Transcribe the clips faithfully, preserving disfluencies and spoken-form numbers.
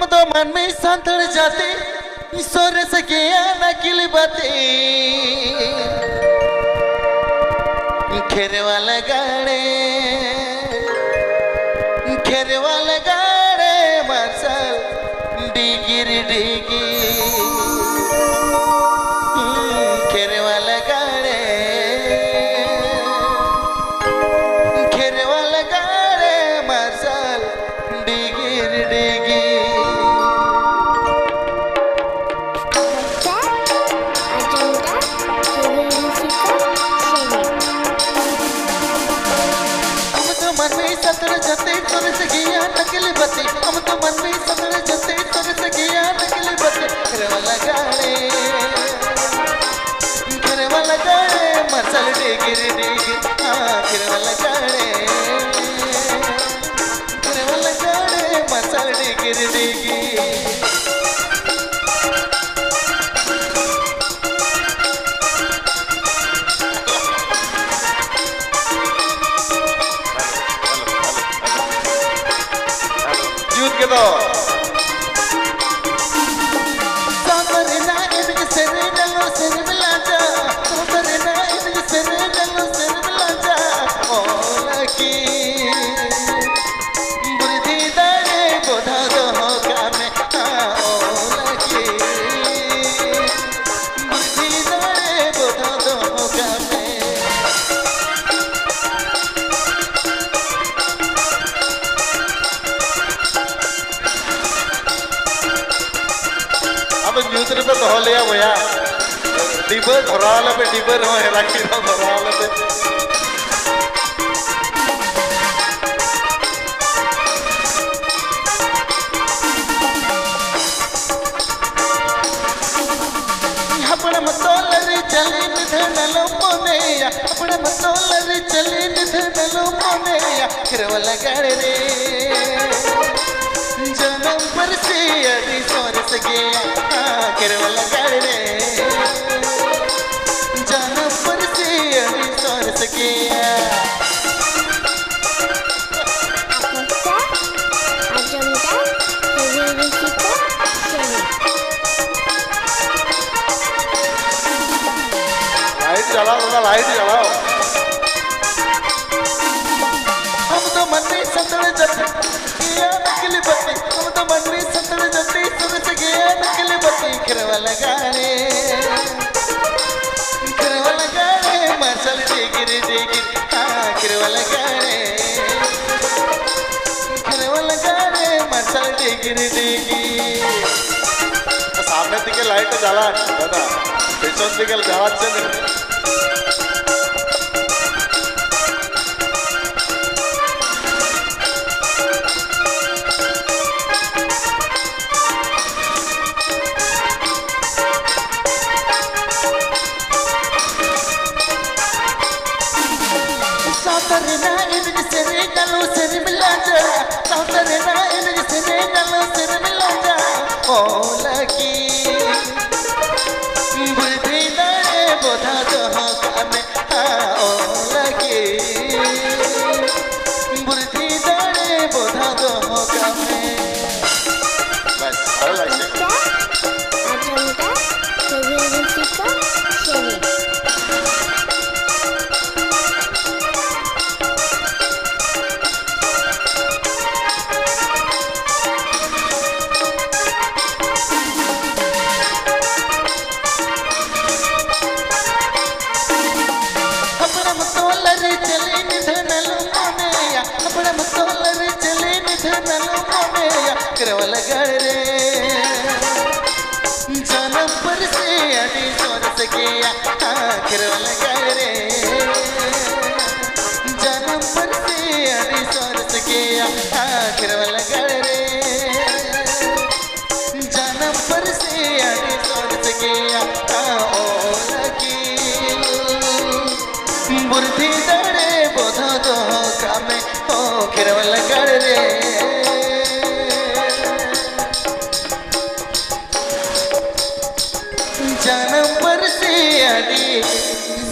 ᱫᱚ ᱢᱟᱹᱱᱢᱤ ᱥᱟᱱᱛᱟᱲ ᱡᱟᱹᱛᱤ ᱥᱚᱨᱮᱥ ᱜᱮᱭᱟ ᱱᱟᱹᱠᱤᱞ ᱵᱟᱹᱛᱤ᱾ ᱠᱷᱮᱨᱣᱟᱞ ᱜᱟᱲᱮ, ᱠᱷᱮᱨᱣᱟᱞ ᱜᱟᱲᱮ ᱢᱟᱨᱥᱟᱞ ᱰᱤᱜᱤᱨ ᱰᱤᱜᱤᱨ᱾ ᱠᱷᱮᱨᱣᱟᱞ ᱜᱟᱲᱮ, ᱠᱷᱮᱨᱣᱟᱞ ᱜᱟᱲᱮ ᱢᱟᱨᱥᱟᱞ ᱰᱤᱜᱤᱨ ᱰᱤᱜᱤᱨ᱾ ᱟᱸᱡᱚᱢ ᱫᱟ ᱨᱩᱥᱤᱠᱟ ᱥᱮᱨᱮᱧ᱾ ᱟᱢ ᱫᱚ ᱢᱟᱹᱱᱢᱤ ᱥᱟᱱᱛᱟᱲ ᱡᱟᱹᱛᱤ ᱥᱚᱨᱮᱥ ᱜᱮᱭᱟ ᱱᱟᱹᱠᱤᱞ ᱵᱟᱹᱛᱤ᱾ ᱟᱢ ᱫᱚ ᱢᱟᱹᱱᱢᱤ ᱥᱟᱱᱛᱟᱲ ᱡᱟᱹᱛᱤ ᱥᱚᱨᱮᱥ ᱜᱮᱭᱟ ᱱᱟᱹᱠᱤᱞ ᱵᱟᱹᱛᱤ᱾ ᱠᱷᱮᱨᱣᱟᱞ ᱜᱟᱲᱮ, ᱠᱷᱮᱨᱣᱟᱞ ᱜᱟᱲᱮ ᱢᱟᱨᱥᱟᱞ ᱰᱤᱜᱤᱨ ᱰᱤᱜᱤᱨ᱾ ᱦᱟᱸ, ᱠᱷᱮᱨᱣᱟᱞ ᱜᱟᱲᱮ, ᱠᱷᱮᱨᱣᱟᱞ ᱜᱟᱲᱮ ᱢᱟᱨᱥᱟᱞ ᱰᱤᱜᱤᱨ ᱰᱤᱜᱤᱨ᱾ ᱡᱩᱛ ᱜᱮᱫᱚ᱾ ᱥᱟᱶᱛᱟ ᱨᱮᱱᱟᱜ ᱮᱱᱮᱡ ᱥᱮᱨᱮᱧ ᱟᱞᱚ ᱥᱮᱨᱮᱧ ᱞᱟᱡᱟ᱾ ᱥᱟᱶᱛᱟ ᱨᱮᱱᱟᱜ ᱮᱱᱮᱡ ᱥᱮᱨᱮᱧ ᱟᱞᱚ ᱥᱮᱨᱮᱧ ᱞᱟᱡᱟ᱾ ᱚᱞ ᱟᱹᱠᱤᱞ ᱵᱩᱨᱫᱷᱤ ᱫᱟᱲᱮ ᱵᱚᱫᱷᱟ ᱫᱚᱦᱚ ᱠᱟᱜ ᱢᱮ᱾ ᱚᱞ ᱟᱹᱠᱤᱞ ᱵᱩᱨᱫᱷᱤ ᱫᱟᱲᱮ ᱵᱚᱫᱷᱟ ᱫᱚᱦᱚ ᱠᱟᱜ ᱢᱮ᱾ ᱟᱫᱚ ᱧᱩᱛ ᱨᱮᱯᱮ ᱫᱚᱦᱚ ᱞᱮᱭᱟ ᱵᱚᱭᱦᱟ᱾ ᱰᱤᱵᱟᱹ ᱫᱷᱚᱨᱟᱣ ᱞᱮᱯᱮ, ᱰᱤᱵᱟᱹ ᱨᱮᱦᱚᱸ ᱦᱮᱨᱟ ᱠᱤᱱ ᱦᱚᱸ ᱫᱷᱚᱨᱟᱣ ᱞᱮᱯᱮ᱾ ᱦᱟᱯᱲᱟᱢ ᱛᱚᱞ ᱟᱹᱨᱤᱪᱟᱹᱞᱤ ᱱᱤᱫᱷᱟᱹᱱ ᱟᱞᱚᱢ ᱢᱚᱱᱮᱭᱟ᱾ ᱦᱟᱯᱲᱟᱢ ᱛᱚᱞ ᱟᱹᱨᱤᱪᱟᱹᱞᱤ ᱱᱤᱫᱷᱟᱹᱱ ᱟᱞᱚᱢ ᱢᱚᱱᱮᱭᱟ᱾ ᱠᱷᱮᱨᱣᱟᱞ ᱜᱟᱲ ᱨᱮ ᱡᱟᱱᱟᱢ ᱯᱟᱹᱨᱥᱤ ᱟᱹᱰᱤ ᱥᱚᱨᱮᱥ ᱜᱮᱭᱟ᱾ ᱠᱷᱮᱨᱣᱟᱞ ᱜᱟᱲ ᱨᱮ ᱡᱟᱱᱟᱢ ᱯᱟᱹᱨᱥᱤ ᱟᱹᱰᱤ ᱥᱚᱨᱮᱥ ᱜᱮᱭᱟ᱾ ᱟᱸᱡᱚᱢ ᱫᱟ ᱨᱩᱥᱤᱠᱟ ᱟᱭᱰᱤ ᱪᱟᱞᱟᱣ᱾ ᱟᱢ ᱫᱚ ᱢᱟᱹᱱᱢᱤ ᱥᱟᱱᱛᱟᱲ ᱡᱟᱹᱛᱤ ᱜᱮᱭᱟ ᱱᱟᱠᱞᱤ ᱵᱟᱹᱛᱤ᱾ ᱟᱢ ᱫᱚ ᱢᱟᱹᱱᱢᱤ ᱥᱟᱱᱛᱟᱲ ᱡᱟᱹᱛᱤ ᱥᱚᱨᱮᱥ ᱜᱮᱭᱟ ᱱᱟᱠᱞᱤ ᱵᱟᱹᱛᱤ᱾ ᱠᱷᱮᱨᱣᱟᱞ ᱜᱟᱲᱮ, ᱠᱷᱮᱨᱣᱟᱞ ᱜᱟᱲᱮ, ᱢᱟᱨᱥᱟᱞ ᱰᱤᱜᱽᱨᱤ ᱰᱤᱜᱽᱨᱤ, ᱦᱟ, ᱠᱷᱮᱨᱣᱟᱞ ᱜᱟᱲᱮ, ᱠᱷᱮᱨᱣᱟᱞ ᱜᱟᱲᱮ, ᱢᱟᱨᱥᱟᱞ ᱰᱤᱜᱽᱨᱤ ᱰᱤᱜᱽᱨᱤ᱾ সামনের দিকে লাইটটা জ্বালান দাদা, পেছন দিকে জ্বালাচ্ছেন। ᱥᱟᱶᱛᱟ ᱨᱮᱱᱟᱜ ᱮᱱᱮᱡ ᱥᱮᱨᱮᱧ ᱟᱞᱚ ᱥᱮᱨᱮᱧ ᱞᱟᱡᱟ᱾ ᱥᱟᱶᱛᱟ ᱨᱮᱱᱟᱜ ᱮᱱᱮᱡ ᱥᱮᱨᱮᱧ ᱟᱞᱚ ᱥᱮᱨᱮᱧ ᱞᱟᱡᱟ᱾ ᱚᱞ ᱟᱹᱠᱤᱞ ᱵᱩᱫᱷᱤ ᱫᱟᱲᱮ ᱵᱚᱫᱷᱟ ᱫᱚᱦᱚ ᱠᱟᱜ ᱢᱮ᱾ ᱦᱟ, ᱚᱞ ᱟᱹᱠᱤᱞ ᱵᱩᱫᱷᱤ ᱫᱟᱲᱮ ᱵᱚᱫᱷᱟ ᱫᱚᱦᱚ ᱠᱟᱜ ᱢᱮ᱾ ᱵᱟᱥ, ᱟᱨᱚ ᱞᱟᱡᱟ᱾ ᱟᱨ ᱱᱚᱝᱠᱟ ᱥᱟᱹᱜᱩᱱ ᱨᱩᱥᱤᱠᱟ ᱥᱮᱨᱮᱧ᱾ ᱦᱟᱯᱲᱟᱢ ᱛᱚᱞ ᱨᱮ ᱪᱟᱹᱞᱤ ᱱᱤᱫᱷᱟᱹᱱ ᱟᱞᱚᱢ ᱢᱚᱱᱮᱭᱟ, ᱦᱟᱯᱲᱟᱢ ᱛᱚᱞ ᱨᱮ ᱪᱟᱹᱞᱤ ᱱᱤᱫᱷᱟᱹᱱ ᱟᱞᱚᱢ ᱢᱚᱱᱮᱭᱟ, ᱠᱷᱮᱨᱣᱟᱞ ᱜᱟᱲ ᱨᱮ ᱡᱟᱱᱟᱢ ᱯᱟᱹᱨᱥᱤ ᱟᱹᱰᱤ ᱥᱚᱨᱮᱥ ᱜᱮᱭᱟ, ᱠᱷᱮᱨᱣᱟᱞ ᱜᱟᱲ ᱨᱮ ᱡᱟᱱᱟᱢ ᱯᱟᱹᱨᱥᱤ ᱟᱹᱰᱤ ᱥᱚᱨᱮᱥ ᱜᱮᱭᱟ, ᱠᱷᱮᱨᱣᱟᱞ ᱜᱟᱲ ᱨᱮ ᱡᱟᱱᱟᱢ ᱯᱟᱹᱨᱥᱤ ᱟᱹᱰᱤ ᱥᱚᱨᱮᱥ ᱜᱮᱭᱟ, ᱚᱞ ᱟᱹᱠᱤᱞ ᱵᱩᱨᱫᱷᱤ ᱫᱟᱲᱮ ᱵᱚᱫᱷᱚ ᱫᱚᱦᱚ ᱠᱟᱜ ᱢᱮ, ᱚ ᱠᱷᱮᱨᱣᱟᱞ ᱜᱟᱲ ᱨᱮ᱾ ᱡᱟᱱᱟᱢ ᱯᱟᱹᱨᱥᱤ ᱟᱹᱰᱤ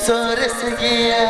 ᱥᱚᱨᱮᱥ ᱜᱮᱭᱟ᱾